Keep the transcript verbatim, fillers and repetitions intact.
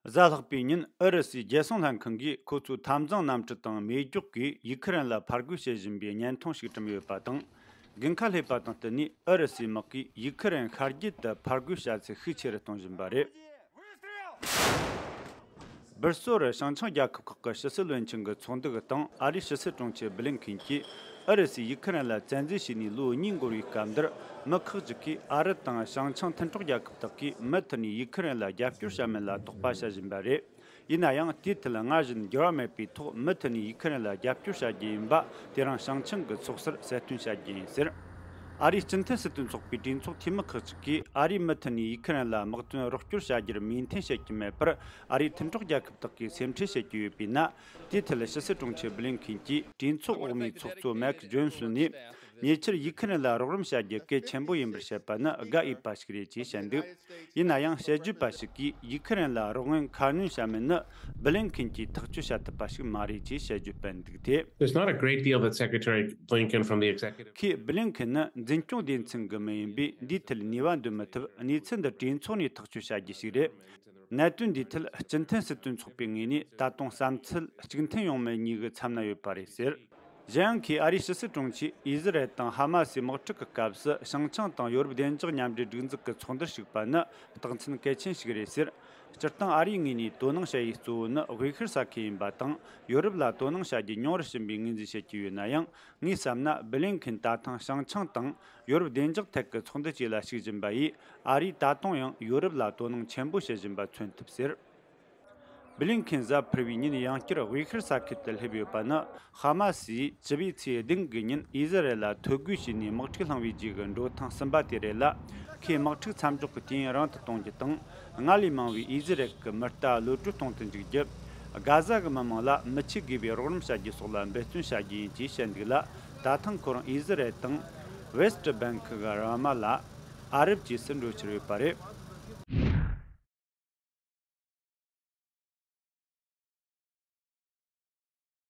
གཟའ་ལྷག་པའི་ཉིན་ཨུ་རུ་སུའི་རྒྱལ་སྲུང་ལྷན་ཁང་གིས་ཁོ་ཚོའི་འཐབ་འཛིང་གནམ་གྲུ་དང་མེ་སྒྱོགས་ཀྱིས་ཡུ་ཁུ་རེན་ལ་ཕར་རྒོལ་བྱེད་བཞིན་པའི་བརྙན་ཐུང་ཞིག་བཀྲམ་ཡོད་པ་དང་། དགུན་ཁ་སླེབས་པ་དང་བསྟུན་ནས་ཨུ་རུ་སུའི་དམག་གིས་ཡུ་ཁུ་རེན་ཤར་རྒྱུད་དུ་ཕར་རྒོལ་བྱ་ཚད་ཤུགས་ཆེ་རུ་གཏོང་བཞིན་པ་རེད། སྦིར་སོ་རུ་བྱང་ཆིངས་རྒྱལ་ཁབ་ཁག་གི་ཕྱི་སྲིད་བློན་ཆེན་གྱི་ཚོགས་འདུ་གི་སྟེང་ཨ་རིའི་ཕྱི་སྲིད་དྲུང་ཆེ་བྷི་ལིན་ཁིན་གྱིས་ཨུ་རུ་སུས་ཡུ་ཁུ་རེན་ལ་བཙན་འཛུལ་བྱས་ནས་ལོ་གཉིས་འགོར་བའི་སྐབས་འདིར། མི་ཁག་ཅིག་གིས་ཨ་རི་དང་བྱང་ཆིངས་མཐུན་གྲོགས་རྒྱལ་ཁབ་དག་གིས་མུ་མཐུད་ནས་ཡུ་ཁུ་རེན་ལ་རྒྱབ་སྐྱོར་བྱ་མིན་ལ་དོགས་པ་བྱ་བཞིན་པ་རེད། ཡིན་ན་ཡང་དེའི་ཐད་སྔར་བཞིན་འགྱུར་བ་མེད་པའི་ཐོག་མུ་མཐུད་ནས་ཡུ་ཁུ་རེན་ལ་རྒྱབ་སྐྱོར་བྱ་རྒྱུ་ཡིན་པ་དེ་རིང་བྱང་ཆིངས་ཀྱི་ཚོགས་ཟུར་གསལ་སྟོན་བྱ་རྒྱུ་ཡིན་ཟེར། ཨ་རིའི་སྤྱི་མཐུན་སྲིད་དོན་ཚོགས་པའི་གྲོས་ཚོགས་འཐུས་མི་ཁག་ཅིག་གིས་ཨ་རིས་མུ་མཐུད་ནས་ཡུ་ཁུ་རེན་ལ་དམག་དོན་རོགས་སྐྱོར་བྱ་རྒྱུར་མོས་མཐུན་བྱེད་ཀྱི་མེད་པར། ཨ་རིའི་མཐུན་གྲོགས་རྒྱལ་ཁབ་དག་གིས་སེམས་ཁྲལ་བྱེད་ཀྱི་ཡོད་པས་ན། དེའི་ཐད་ཕྱི་སྲིད་དྲུང་ཆེ་བྷི་ལིན་ཁིན་གྱིས་གྲོས་ཚོགས་འོག་མའི་ཚོགས་གཙོ་མེག་ཇོན་སོན་ནས། ཉེ་ཆར་ཡུ་ཁུ་རེན་ལ་རོགས་རམ་བྱ་རྒྱུ་གལ་ཆེན་པོ་ཡིན་པར་བཤད་པ་ནི་དགའ་འོས་པ་ཞིག་རེད་ཅེས་བཤད་འདུག་ཡིན་ན་ཡང་དཔྱད་བརྗོད་པ་ཞིག་གིས་ཡུ་ཁུ་རེན་ལ་རོགས་དངུལ་ཁ་སྣོན་བྱ་མིན་ནི་བྷི་ལིན་ཁིན་གྱིས་ཐག་གཅོད་བྱ་ཐུབ་པ་ཞིག་མ་རེད་ཅེས་དཔྱད་བརྗོད་སྤེལ་འདུག་སྟེ། There's not a great deal that Secretary Blinken from the executive ཁོས་བྷི་ལིན་ཁིན་ནི་འཛིན་སྐྱོང་སྡེ་ཚན་གྱི་མི་ཡིན་པས་འདིའི་ཐད་ནུས་པ་འདོན་མི་ཐུབ། གནས་ཚུལ་འདི་གྲོས་ཚོགས་ནས་ཐག་གཅོད་བྱ་རྒྱུ་ཞིག་རེད། གནད་དོན་འདིའི་ཐད་སྤྱི་མཐུན་སྲིད་དོན་ཚོགས་པའི་ངོས་ནས་ད་དུང་བསམ་ཚུལ་གཅིག་མཐུན་ཡོང་མེད་གཉིས་ཀྱི་མཚམས་ན་ཡོད་པ་རེད་ཟེར། གཞན་ཡང་ཁོས་ཨ་རིའི་ཕྱི་སྲིད་དྲུང་ཆེས་ཨི་ཟི་རལ་དང་ཧ་མ་སིའི་དམག་འཁྲུག་གི་སྐབས་སུ་བྱང་ཆིངས་དང་ཡོ་རོབ་བདེ་འཇགས་མཉམ་འབྲེལ་སྒྲིག་འཛུགས་ཀྱི་ཚོགས་འདུར་ཞུགས་པ་ནི་རྟགས་མཚན་གལ་ཆེན་ཞིག་རེད་ཟེར། སྤྱིར་བཏང་ཨ་རིའི་ངོས་ནས་དོ་སྣང་བྱ་ཡུལ་གཙོ་བོ་ནི་དབུས་ཤར་ས་ཁུལ་ཡིན་པ་དང་། ཡོ་རོབ་ལ་དོ་སྣང་བྱ་རྒྱུ་ཉུང་རུ་ཕྱིན་པའི་ངོས་འཛིན་བྱེད་ཀྱི་ཡོད་ན་ཡང་། ངས་བསམ་ན་བྷི་ལིན་ཁིན་ད་ཐེངས་བྱང་ཆིངས་དང་ཡོ་རོབ་བདེ་འཇགས་ཐད་ཀྱི་ཚོགས་འདུ་བཅས་ལ་ཞུགས་བཞིན་པ་ཡིས། ཨ་རིས་ད་དུང་ཡང་ཡོ་རོབ་ལ་དོ་སྣང་ཆེན་པོ་བྱེད་བཞིན་པ་མཚོན་ཐུབ་ཟེར། བྷི་ལིན་ཁིན་གཟའ་ཕུར་བུའི་ཉིན་ཡང་བསྐྱར་དབུས་ཤར་ས་ཁུལ་དུ་སླེབས་ཡོད་པ་ནི། ཧ་མ་སིས་བཅུ་པའི་ཚེས་བདུན་གི་ཉིན་ཨི་ཟི་རལ་ལ་ཐོ་འགོད་བྱས་ནས་དམག་འཁྲུག་བསླངས་པའི་རྗེས་ཀྱི་འགྲོ་ཐེངས་གསུམ་པ་དེ་རེད་ལ། ཁོས་དམག་འཁྲུག་མཚམས་འཇོག་གི་དུས་ཡུན་རིང་དུ་གཏོང་རྒྱུ་དང་། སྔར་ལས་མང་བའི་ཨི་ཟི་རལ་གྱི་མི་རྟ་གློད་གྲོལ་གཏོང་དུ་འཇུག་རྒྱུ། གྷ་ཟ་གི་མི་མང་ལ་མི་ཆོས་དགོས་པའི་རོགས་རམ་བྱ་རྒྱུ་སོགས་ལ་འབད་བརྩོན་བྱ་རྒྱུ་ཡིན་ཅེས་བཤད་འདུག་ལ། ད་ཐེངས་ཁོ་རང་ཨི་ཟི་རལ་དང་། ཝེ་སི་ཊི་བྷེང་ཀི་གི་ར་མ་ལ། ཨ་རབ་བཅས་སུ་འགྲོ་འཆར་ཡོད་པ་རེད།